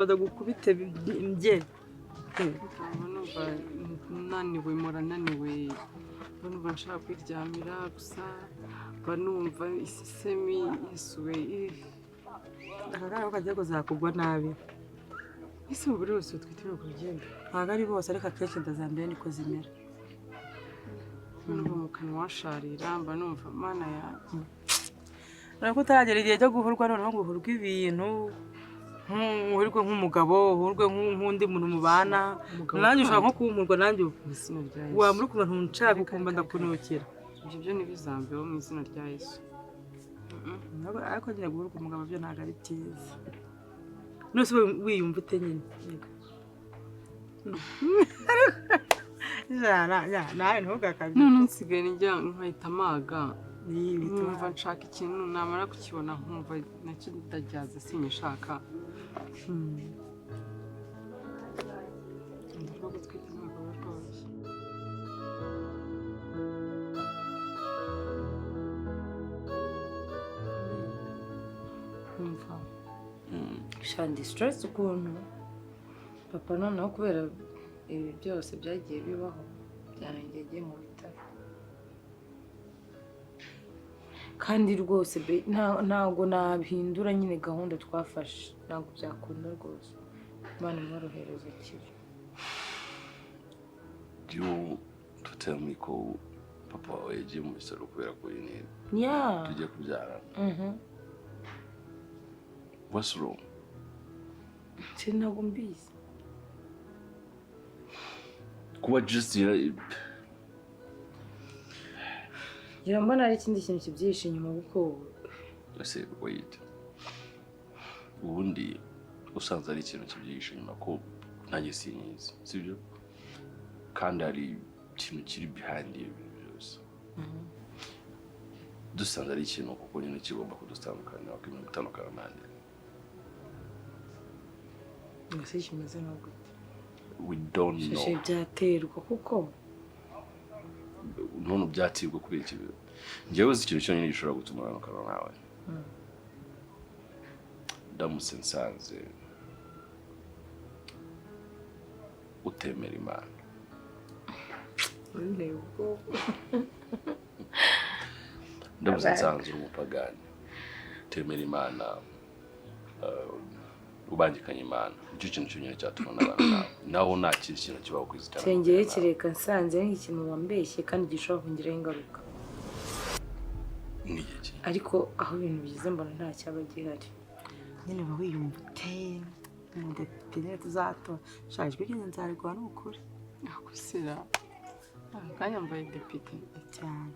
Badagukubite mbye. Mba numva naniwe, mpora naniwe, mba numva nshaka kwiryamira gusa, mba numva isesemi yesuwe. Aka kana ko kagiye kuzakugwa nabi. Ese umugore wese utwite ni ukugenda? Ntabwo ari bose, ariko akenshi inda za mbere niko zimera. Numva mu kanwa hasharira, mba numva Mana yanjye. Urabona ko utaragera igihe cyo guhurwa, noneho ngo uhurwe ibintu, uhurwe nk'umugabo, uhurwe nk'undi muntu mubana. Umugabo nanjye ushobora kandi. Nko kumpurwa nanjye. Mu izina rya Yesu. Wamuri ukumva ntunshaka, Reka, ukumva reka, ndakunukira. Ibyo byo ntibizambeho mu izina rya Yesu. Ariko nyine guhurwa umugabo byo ntabwo ari byiza. None se wowe wiyumva ute nyine? Nawe ntugakabye. None nsigaye njya nkahita amaga. Ni bituma Numva nshaka ikintu, namara kukibona nkumva nacyo ndajyaza, sinyishaka. Ndavuga gutwita ntabwo biba rworoshye. Nkumva Shandi, stress ukuntu papa noneho kubera ibi byose byagiye bibaho, byarangiye agiye mu bitaro. Kandi rwose be ntabwo nabihindura nyine, gahunda twafashe ntabwo byakunda rwose. Imana imworohereze akire. Do you to tell me ko papa wawe yagiye mu bitaro kubera ko nyine tugiye kubyara? Mhm. What's wrong? Nse ntabwo mbizi. Kuba just Ngira mbona hari ikindi kintu kibyihishe inyuma kuko Ese wait, ubundi usanze ari ikintu kibyihishe inyuma, ko nanjye sinyizi, sibyo? Kandi hari ikintu kiri behind ibi bintu byose, dusanze ari ikintu kuko nyine kigomba kudutandukanya, wakemera gutandukana nanjye? Ngo se kimeze nka gute? We don't know. Shashe, byaterwa kuko None byaterwa kubera iki? Njyewe uzi ikintu cyonyine gishobora gutuma ntandukana nawe, ndamutse nsanze utemera Imana. Uranteye ubwoba. Ndamutse nsanze uri umupagani utemera Imana, ubangikanya Imana, nicyo kintu cyonyine cyatuma nabana nawe. Naho nta kindi kintu kibaho ku isi cyane. Nsengeye, kereka nsanze ari ikintu wambeshye kandi gishobora kungiraho ingaruka. Nk'iki? Ariko aho ibintu bigeze mbona nta cyaba gihari. Nyine uba wiyumva ute, umudepite nyine tuzatora? Shaka ijwi ryanjye nzariguha, ni ukuri. Akusira akanya mbaye depite. Cyane.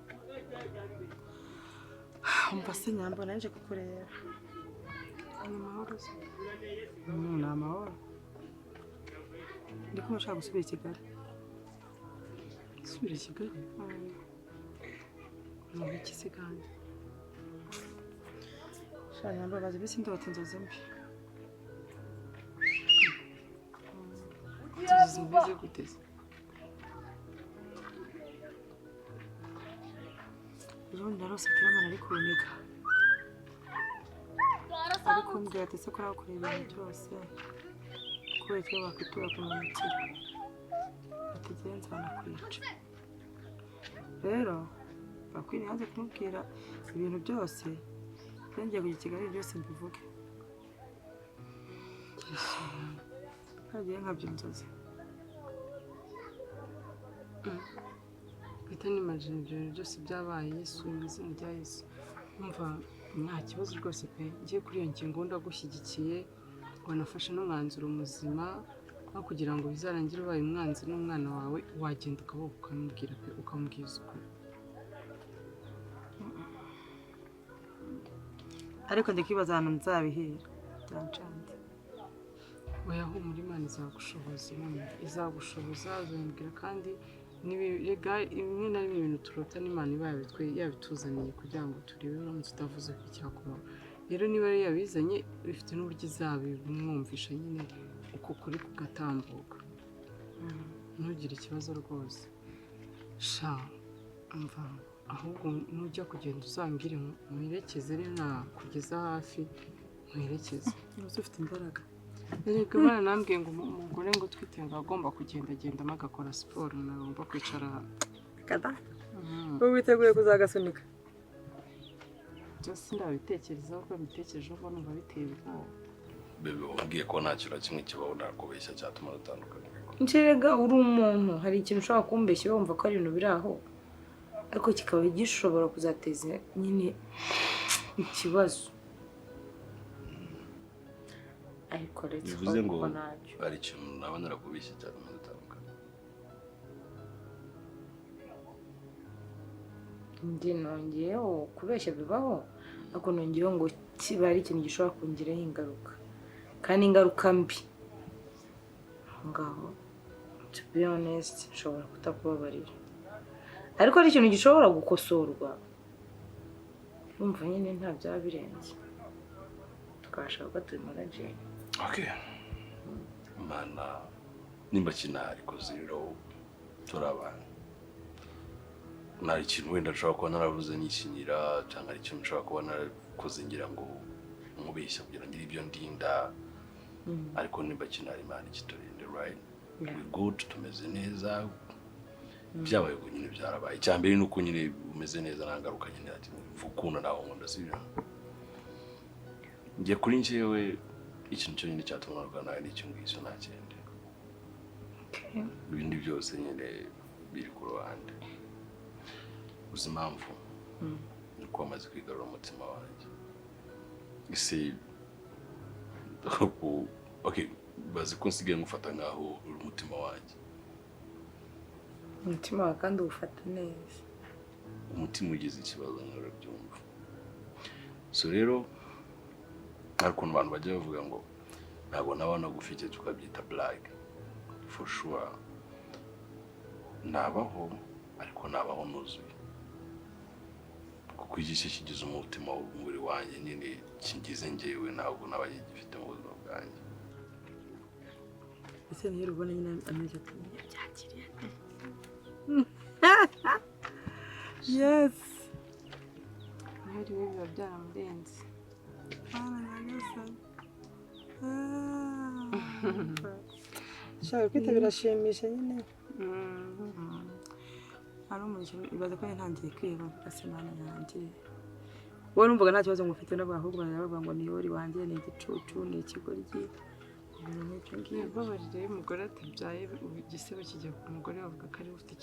Umva se Nyambo, naje kukureba. Ni amahoro se? Ni amahoro. Ndi kumva nshaka gusubira i Kigali. Gusubira i Kigali ni iki se kandi? Sha Nyambo, maze iminsi ndota inzozi mbi. Inzozi zimeze gute se? Ejo bundi narose Kiramana ari kuniga, ari kumbwira ati: "Ese ko urakorera ibintu byose, kubera icyo wakwitura kumumukira?" Ati: "Jyewe nzanakwica." Rero bakwiriye yanze kumubwira ibintu byose. Ngiye kujya i Kigali byose mbivuge. Kagiye nkabya inzozi. Mpita nimajina ibyo bintu byose byabaye. Yesu, mu izina rya Yesu. Umva, nta kibazo rwose pe. Ngiye kuri iyo ngingo ndagushyigikiye, wanafashe n'umwanzuro muzima aho kugira ngo bizarangire ubaye umwanzi n'umwana wawe. Wagenda ukaba ukamubwira pe, ukamubwiza ukuri. Ariko ndikibaza ahantu nzabihera, byancanze. Oya, humura, Imana izagushoboza, Imana izagushoboza, uzamubwira. Kandi rega rimwe na rimwe ibintu turota n'Imana iba yabituzaniye kugira ngo turebe uramutse utavuze ko icyakubaho. Rero niba yari yabizanye, bifite n'uburyo izabimwumvisha nyine, uko kuri kugatambuka. Ntugire ikibazo rwose. Sha umva, ahubwo nujya kugenda uzambwire mwerekeze, rero nakugeza hafi nkwerekeze. Uzi ufite imbaraga. Erega baranambwiye ngo umugore ngo utwite ngo agomba kugendagendamo, agakora siporo, ntagomba kwicara. Kada ubu witeguye kuzagasunika? Byose sindabitekerezaho, kuko mbitekerejeho mbona numva biteye ubwoba. Bébé, wambwiye ko nta kintu na kimwe kibaho nakubeshya cyatuma dutandukana. Ncerega uri umuntu, hari ikintu ushobora kumbeshya wumva ko ari ibintu biri aho, ariko kikaba gishobora kuzateza nyine ikibazo, ariko uretse Bivuze ngo ko ntacyo. hari ikintu naba narakubeshya cyatuma dutandukana? Njye nongeyeho, kubeshya bibaho, ariko nongeyeho ngo kiba ari ikintu gishobora kongeraho ingaruka, kandi ingaruka mbi. Aho ngaho, to be honest, nshobora kutakubabarira, ariko ari ikintu gishobora gukosorwa, urumva nyine nta byaba birenze, tukabasha kuba turi manager. Okay, Imana nimba kinahari rero turi abantu, nta ikintu wenda nshobora kuba naravuze nishinyira, cyangwa hari ikintu nshobora kuba narakoze ngira ngo nkubeshya kugira ngo ngire ibyo ndinda, ariko nimba kinahari, Imana ikiturinde, right? Yeah. We good, tumeze neza. Byabaye ubwo nyine byarabaye. Icya mbere ni uko nyine umeze neza, nta ngaruka nyine ati ukunda nawe nkunda, sibyo? Njye kuri njyewe ikintu cyonyine cyatuma narwana nawe ni icyo ngicyo, nta kindi. Ibindi byose nyine biri ku ruhande. Uzi impamvu? Ni uko wamaze kwigarura umutima wanjye. Ese okay, bazi ko nsigaye ngufata nkaho uri umutima wanjye. Umutima wawe kandi uwufata neza. Umutima ugize ikibazo nawe urabyumva. So rero hari ukuntu abantu bajya bavuga ngo ntabwo naba nagufite, tukabyita blague. For sure nabaho, ariko nabaho nuzuye, kuko igice kigize umutima w'umubiri wanjye nyine kigize njyewe ntabwo naba gifite mu buzima bwanjye. Ese niyo ubona nyine ameze ati yabyakiriye ate? Yes. Niyo rimwe biba byaramurenze. Mana nyagasani. Shaka kwita birashimisha nyine. Ari umuntu ibaza ko ntangiye kwiheba, mvuga se Mana yanjye. Wowe numvaga nta kibazo ngufite, ndavuga ahubwo baravuga ngo ni yori wanjye, ni igicucu, ni ikigoryi. Ibintu nk'ibyo ngibyo. Mbabarire, iyo umugore atabyaye, ubu igisebo kijya ku mugore, bavuga ko ariwe ufite ikibazo.